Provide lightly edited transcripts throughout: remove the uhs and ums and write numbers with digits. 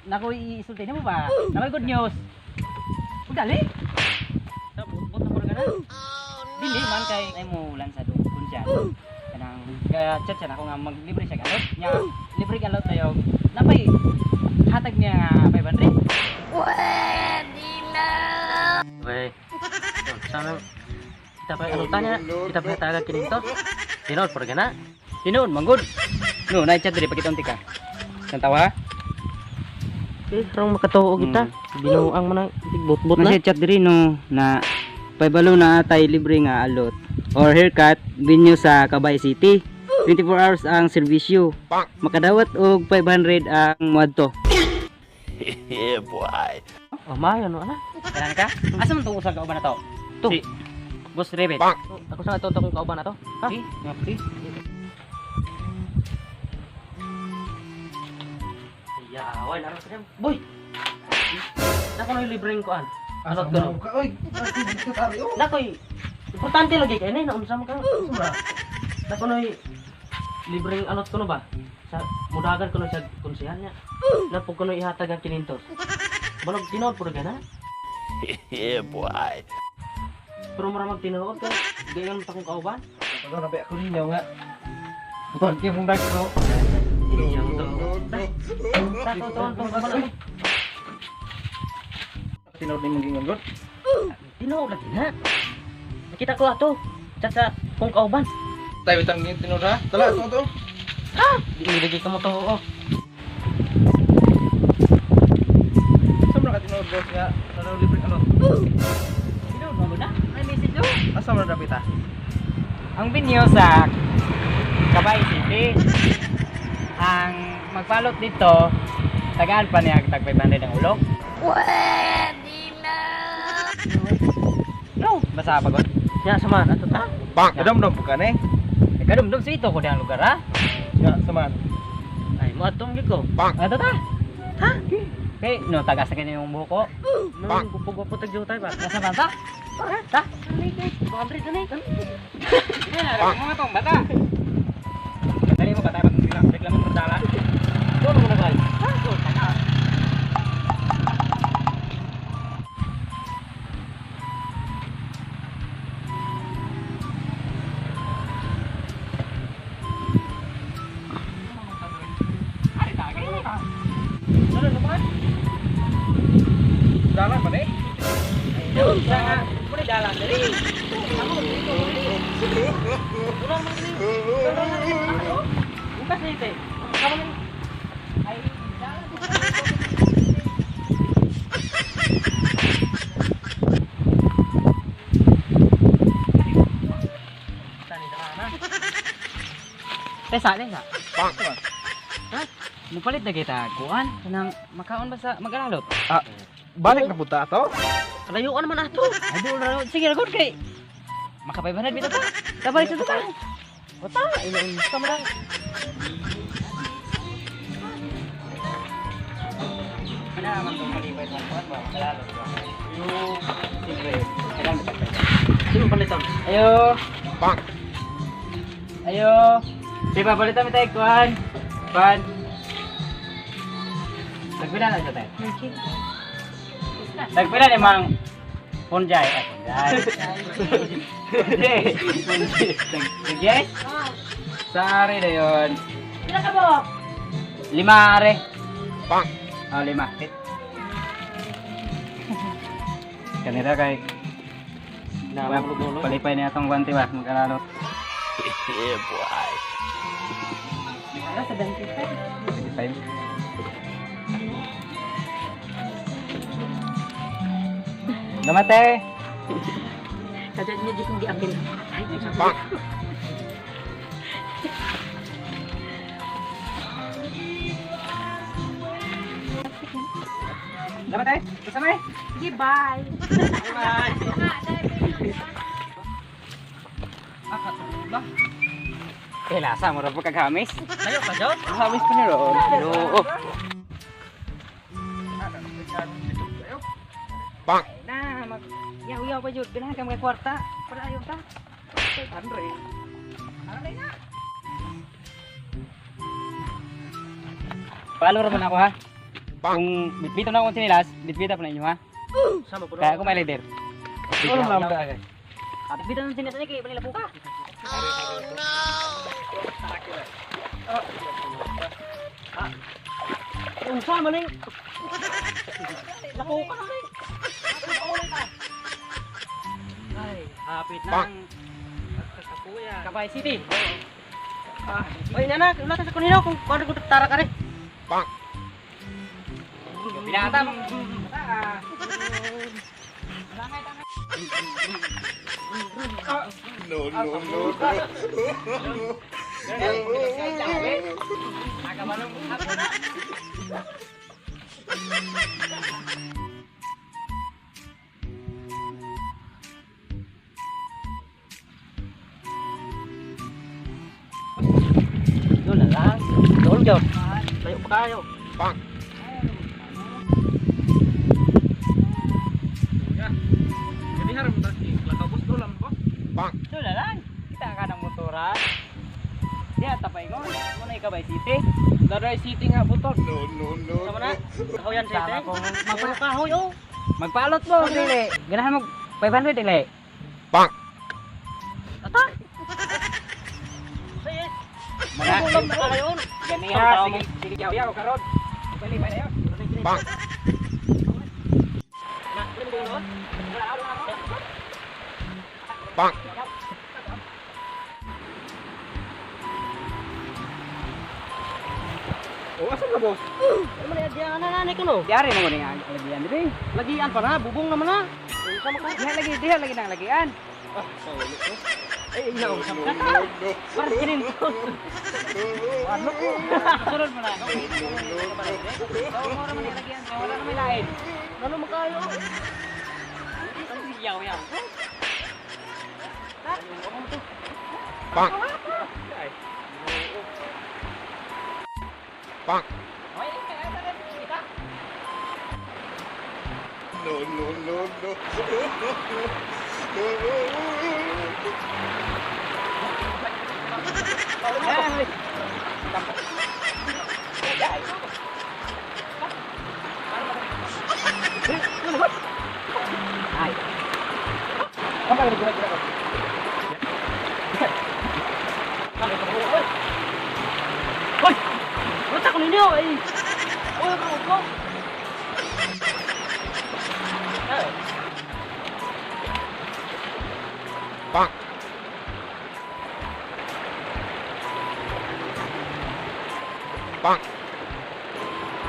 Nako isulti nimo ba? Na may good news. Ug dali. Sa bot na puro ka na. Dili man kay ay mo ulan sa dukon siya. Kanang kaya chat siya nako nga maglibre siya alot. Nya libre ka alot tayo. Napay hatag niya nga 500. Wey. Sana kita pa alutan niya, kita pa tagag kinintos. Tinuod puro ka na. Tinuod man gud. No, na chat diri pakita unti ka. Tantawa? Eh, rong makatuo kita. Binuang man ang bot-bot na. Nasa chat diri no na paybalo na atay libre nga alot or haircut venue sa Cabay City. 24 hours ang serbisyo. Makadawat og 500 ang muadto. Yeah, boy. Oh, maayo no ana. Kailan ka? Asa man tong usag ka uban na to? To. Si Boss Rebet. Ako sa ato akong kauban na to. Ha? Si, nga si. Yaway, laro sa kanya. Boy. Nako na yung libreng kuan. Alot ko. Ka oy. Nakoy. Importante lagi kay nay naunsa man ka. Nako noy libreng alot ko no ba? Sa mudagan ko no sa konsehan niya. Napog ko no ihatag ang kinintos. Banog tinuod puro gana. Yeah, boy. Pero mura mag tinuod ka. Gayon pa kong kauban. Pagod na ba ako ninyo nga. Buton kay mong dagko. Dili siya mo to. Ta to to to to. Tinuod nimong gingon gud. Tinuod lagi na. Nakita ko ato. Chat sa kong kauban. Tayo bitang tinuod ha. Tala to to. Dili lagi ka mo to. Oh. Sa man ka tinuod boss nga nanaw libre alot. Tinuod man gud na. May message do. Asa man dapat ta? Ang venue sa Cabay City. Ang magpalot dito, tagaan pa niya tag 500 ang ulo. Pwede na. No, basta pagod. Nya sama ato ta. Kadam-dam po ka ni. Eh, kadumdum sa ito ko diyang lugar ha. Ya, saman. Ay mo atong gyud ko. Ato ta. Ha? Okay, no taga sa kanya yung buhok ko. Nang gupo-gupo tag jutay ba. Nasa banta? Ta? 200 na ni. Yan, mga tong bata. Dali mo ba tayo magreklamo ng dala? Doon mo na ba? Ha? So, taga. Dalan pa ni. Bukas na ite. Tesa, tesa. Ha? Mupalit na kita kuan kanang makaon ba sa mag-alalot? Ah, balik na punta ato. Kalayuan man ato. Ay, doon na. Sige, ragod kay. Maka 500 bitaw ta. Tabalik sa ta. Wata, ino sa man. Ana man tong malibay tong kuan ba? Mag-alalot ba? Yo, siyempre, kailangan bitag. Sino palitan? Ayo. Ayo. Di ba palitan mi tayo kuan? Kuan. Tagpila na siya tayo. Tagpila ni Mang Punjay. Ay, Punjay. Punjay. Punjay. Punjay? Sa are na yun. Pila ka mo? Lima are. Oh, lima. Kanira kay Na magulo. palipay niya itong guwanti ba? Mag-alalot. Yeah, boy. Wala, 75. 25. Damate! Kadya niya di kong giapil. Ay, Damate! Kasama eh! Sige, bye. Bye! Ah, katulog. Eh, lasa mo rin po kaghamis. Layo ka jud. Hamis pa ni Roon. Oo. Na, mag... Yaw-yaw pa jud. Ganahan ka mga kwarta. Para ayaw ta. 500. Ano na? Paalo ra man ako ha. Kung bitbito na akong sinilas, bitbita pa na inyo ha. Sama po. Kaya ako may leader. Ano lang ba kay? Bitbito ng sinilas niya kay panila puka. Oh no. Unsa man ning? Lapo ka na ning. Ay, hapit na ang Kapuya. Kabay City. Ah, oy nana, wala ka sa kunino kung kuno ko tara ka rin. Binata mo. No, no, no, no. Doon na lang. Doon jud. Layo pa kayo. Jadi haram ta si lakabos do lang boss. Doon na lang. Kita ka ng motora. Diya tapay ko. Muna Kabay City. Daray City nga butod. No, no, no. Sama na. Kahoyan Sama City. kong Magpalo kahoy oh. Magpalot mo dili. Ganahan mo 500 dili. Ata. Sige. Mga Ulam na kayo. Ganiha sige sige yaw yaw karon. Bali bali yaw. Na, ano mo noon? Oh, asa ka boss? Ano man diyan na nanay ko no. Diari mo ni ang lagian dili. Lagian pa na, bubong naman na. Unsa man ka? Diha lagi nang lagian. Eh, ina unsa man ka? No, no. Parang kinin ko. Ano ko? Sunod mo na. Oo, mo naman yung lagian. Wala na may lain. Ano man kayo? Yaw yaw. No, no, no, no. Hoy! Basta ko ninyo ay. Oy, bro, ko.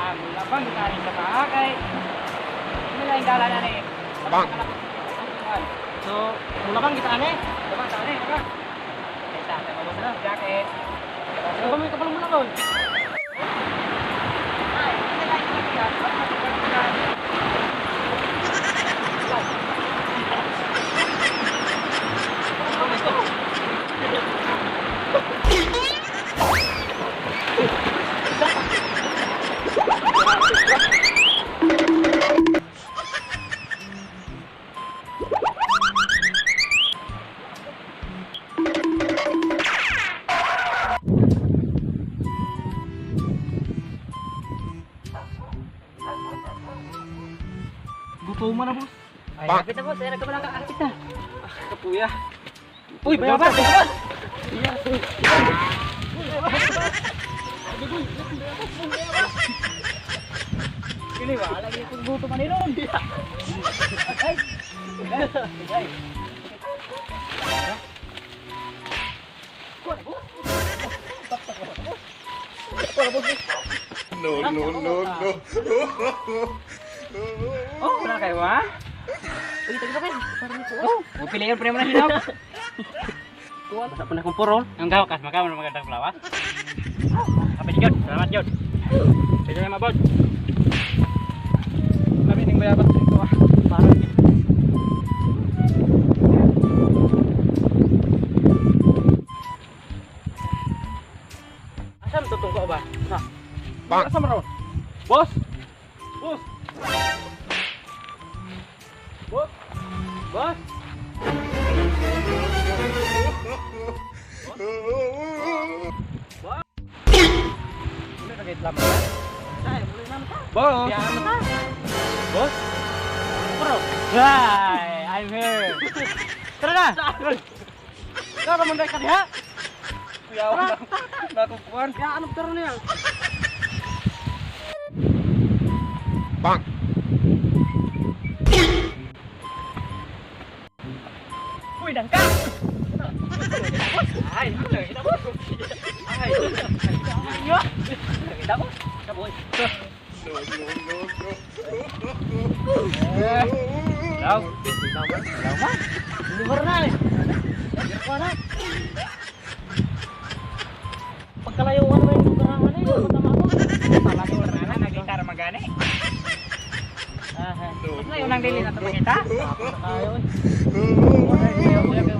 Ah, mula bang kita sa paa kay. Ano lang dala na ni? Bang. So, mula bang kita ane? Bang ta ni, bang. Kita ta mo sa jacket. So, kami kapal muna kon. Gutom man na boss. Ay, hapit na boss, ay nagkabalang ka, hapit na. Kapuya. Uy, bayabas, bayabas. Kini ba, lagi akong gutom man ron. Ay. Ay. No, no, no, no. Oh, wala kayo ha? Uy, tayo pa. Parang ko. Oh, pilihan pa naman hinog. Basta pa na kong puro. Ang gawas maka mo magandang flawas. Kapit yun, salamat yun. Sige na mabot. Labi ning bayabas dito ah. Parang Asam tutong ko ba? Sa. Bang. Asa man ron? Boss. Boss. Boss. Boss. Ano ka lamang? Boss. Biyahan na ta. Boss. Bro. Hi, I'm here. Tara na. Tara mo ka diha. Kuyaw na. Nakukuhan. Biyahan tara niya. Bang. Uy, dangka. Ay, kita boss. Ay. Yo. Kita boss. Kita boss. No, no, no, no. Daw. Daw ba? Lugar na eh. Lugar na. Pagkalayuan mo yung lugarangan eh. Tama ko. Palagi wala na nagita ra magani. Ah, No, Mas unang dili na to makita. Tayo eh.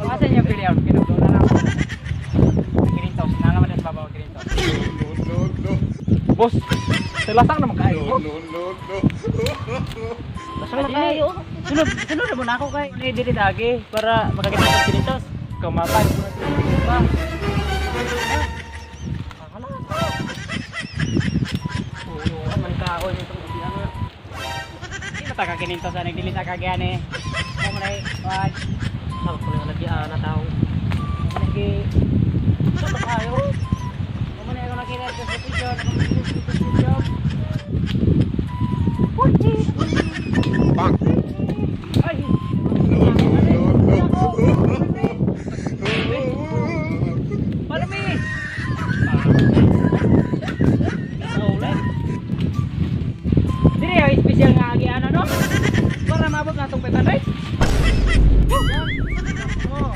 Asa niya pili out kinugdo na lang. Kinintos na naman sa babaw kinintos. No, no, no. Boss. Silasang naman kayo. No, no, no, no. Basta na tayo. Sunod sunod mo na ako kay ni dili tagi para makakita sa kinintos. Kamapay. Pa. Uyuan man kaon itong ubihan nga. Di ba ta ka kinintos ani dili ta kagyan eh. Mo man ay wag Sabi ko na lagi na tao. lagi Sa tayo. mo man ay ako nakita sa picture, sa picture. Bang. Ay, No, no, no, no. palami. Ulit. Dili ay espesyal nga agi ano no? Para maabot na atong 500. Oh.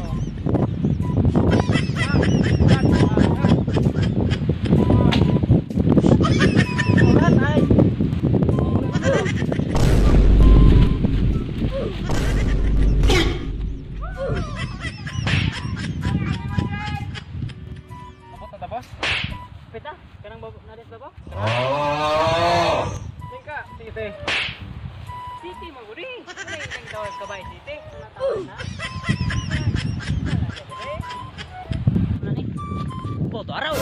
Ulat ay. Abot na ta, boss. Pita, kanang babo na des babo? Oh. Tingka, sige. City mo guri. Wala yung tawag kabay city. Boto araw.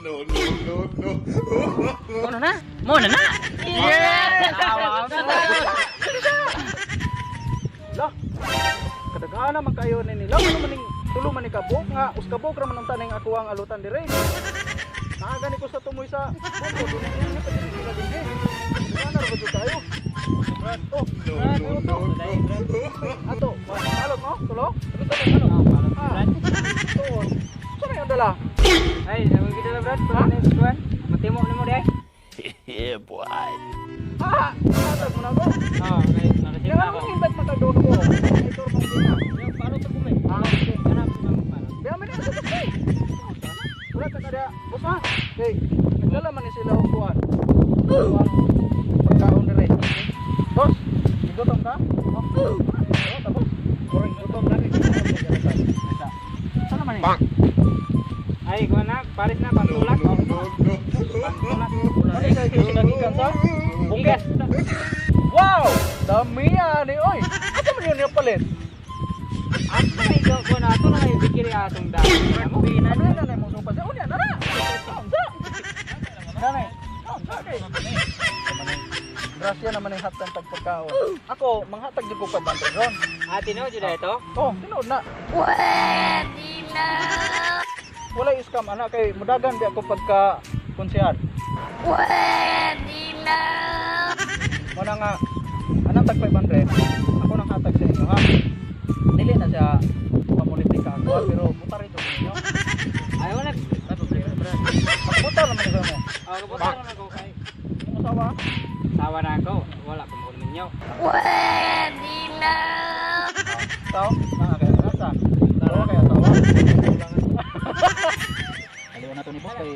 No, no, no, no. Mo na na. Mo na na. Yeah! Lah. Kadagana man kayo ni nila. Ano man ning tulo man ni kabuk nga uskabok ra man ang taneng ako ang alutan dire. Naagani ko sa tumoy sa bungko dunay niya pa din sila dinhi. Kadagana ra ba jud tayo? Oh, No, no, no, no. ato, alot no? Tulo? Ah, tuon. Saan yung dala? Ay, sabi kita na Brad, para na kuan. Matimo nimo di ay. Ah, hatag mo na ko. Oh, okay. Nakasim Kaya na ano ako. mong invite makadoro ko? Ay, tour mong dina. Paano to kumay? Ah, okay. Kanang pano. Kaya man sa tukay. Wala ka kada, boss ha? Kay, nagdala man ni sila og kuan. Kuan pagkaon dire. Boss, gutom ka? Oh, tapos. Kurang gutom na kay. Sana man eh. Bang. Ay, kuan na, pares na No, pantulak. no, no, no. Ano sa sinagikan sa? Bigas. Wow! Dami ani oy. Asa man yun yung palit? Ato na ikaw kuan ato na may bikiri atong dami. Amo. Ano na na mong sopa sa unya na na. Unsa? Nanay. Unsa kay? Grasya naman ang hatang tagpagkaon. Ako, manghatag jud ko 500 ron. Ah, tinuod jud ito. Oh, tinuod na. Pwede na! Walay scam ana kay mudagan di ako pagka konsehal. Pwede na! Mo na nga anang tag 500 ako nang hatag sa inyo ha. Dili na siya pamulitika ako pero buta rito sa inyo. Ay, wala. Ay, problema Brad. Buta naman ikaw mo. Oh, kabuta na ako kay. Imong asawa. Sawa na ako. Wala ko mo ninyo. Pwede na! Tao, mga kaya nasa. Tao kaya asawa. Aliwan na to ni boss kay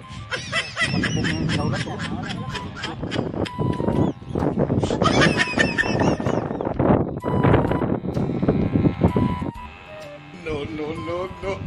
pagkubong ng kaulat to. No, no, no, no.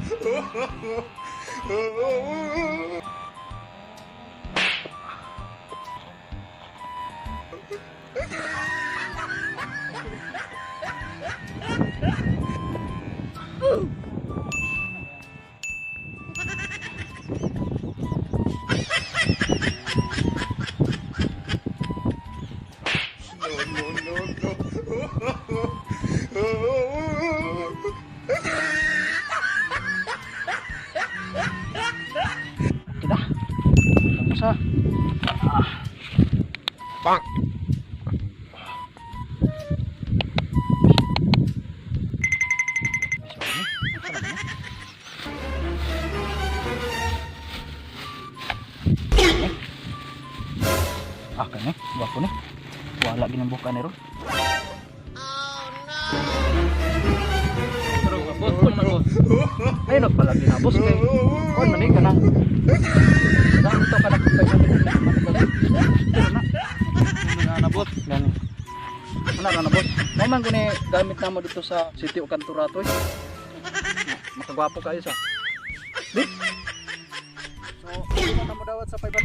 Ah, kani, gwapo ni. Wala ginambuka ni ron. Boss, kuno man boss. Ay, nagpalagi na boss kay. Kuan man ni kanang. Dami to kanang 500 na. Ano na boss? Gani. Wala ka na boss. Mao man ko ni gamit namo dito sa City o Kanturato. Makagwapo kayo sa. Di. So, ano na mo dawat sa 500?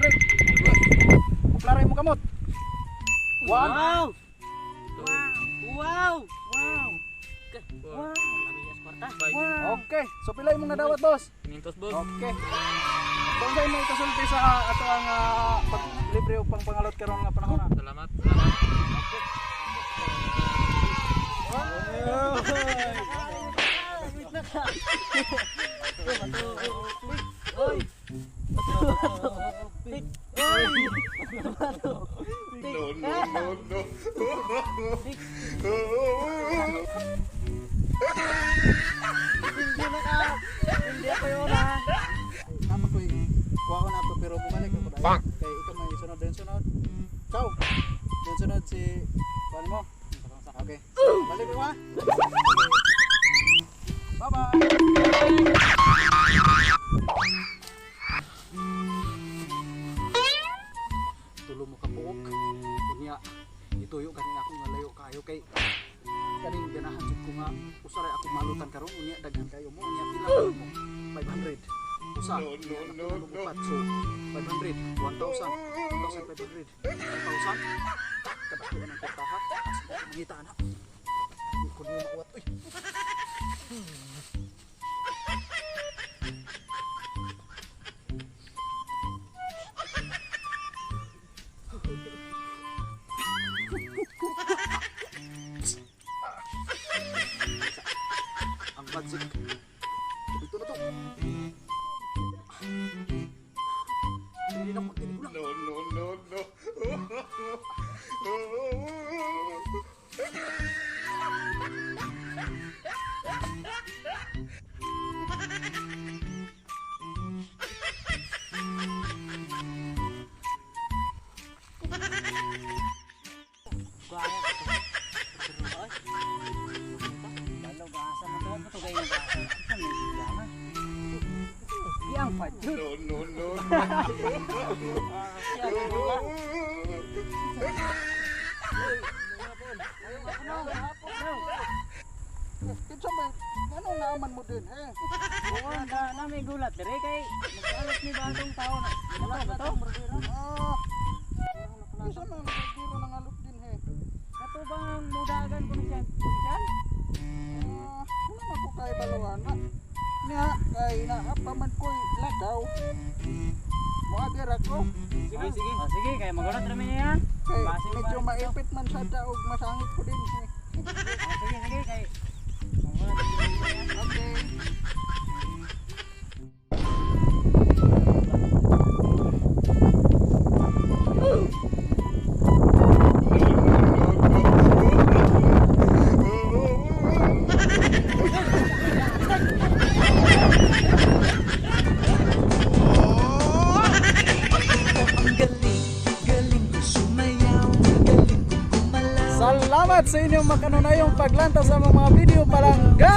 Kuklaray mo kamot. One. Wow! Wow! Wow! Wow! Wow! Okay. So pila imong nadawat, boss? 500 boss. Okay. So unsay mo ikasulti sa ato ang pag libre o pangpangalot karon nga panahon na? Salamat. Salamat. No, no, no, no. Tama ko kuha ko na to pero bumalik ako dahil. Kay ikaw may sunod din sunod. Ciao. Din sunod si kuan mo. Okay. Balik ko ha. Bye bye. Tulo mo ka buok. Unya ituyo kanin ako nga layo kayo kay kaning ganahan jud ko nga usaray ako malutan karon unya daghan kayo mo unya pila mo 500 usa No, no, no, no. upat so 500 1,000 1,500 1,000 kadako ang kwarta ha. Asa ko mangita na di ko niyo makuwat uy. Ang magic ito na to. Hindi na ko tinig lang. No, no, no, no. Balaw gaasa mo to, to gay na gaasa. Sa may bigla. Iyang pa jud. No, no, no, no. Kinsa man anong naaman mo din eh? Oo, na na may gulat dire kay magkaalat ni ba atong tao na. Wala ba to? Ah. Kinsa man nagdiro ng alok din eh. Kato bang mudagan ko ni siya? Siya? Ah, wala man ko kay balawan na. Nya kay naa pa man ko'y lakaw. Moagi ra ko Sige, sige. Oh, sige, kay magulat ra mi niya. kay Basin ba medyo ito? maipit man sa daog masangit ko din eh. Oh, sige, sige kay magulat ra mi niya. Okay. Salamat sa inyong makanunayong paglanta sa mga video palangga.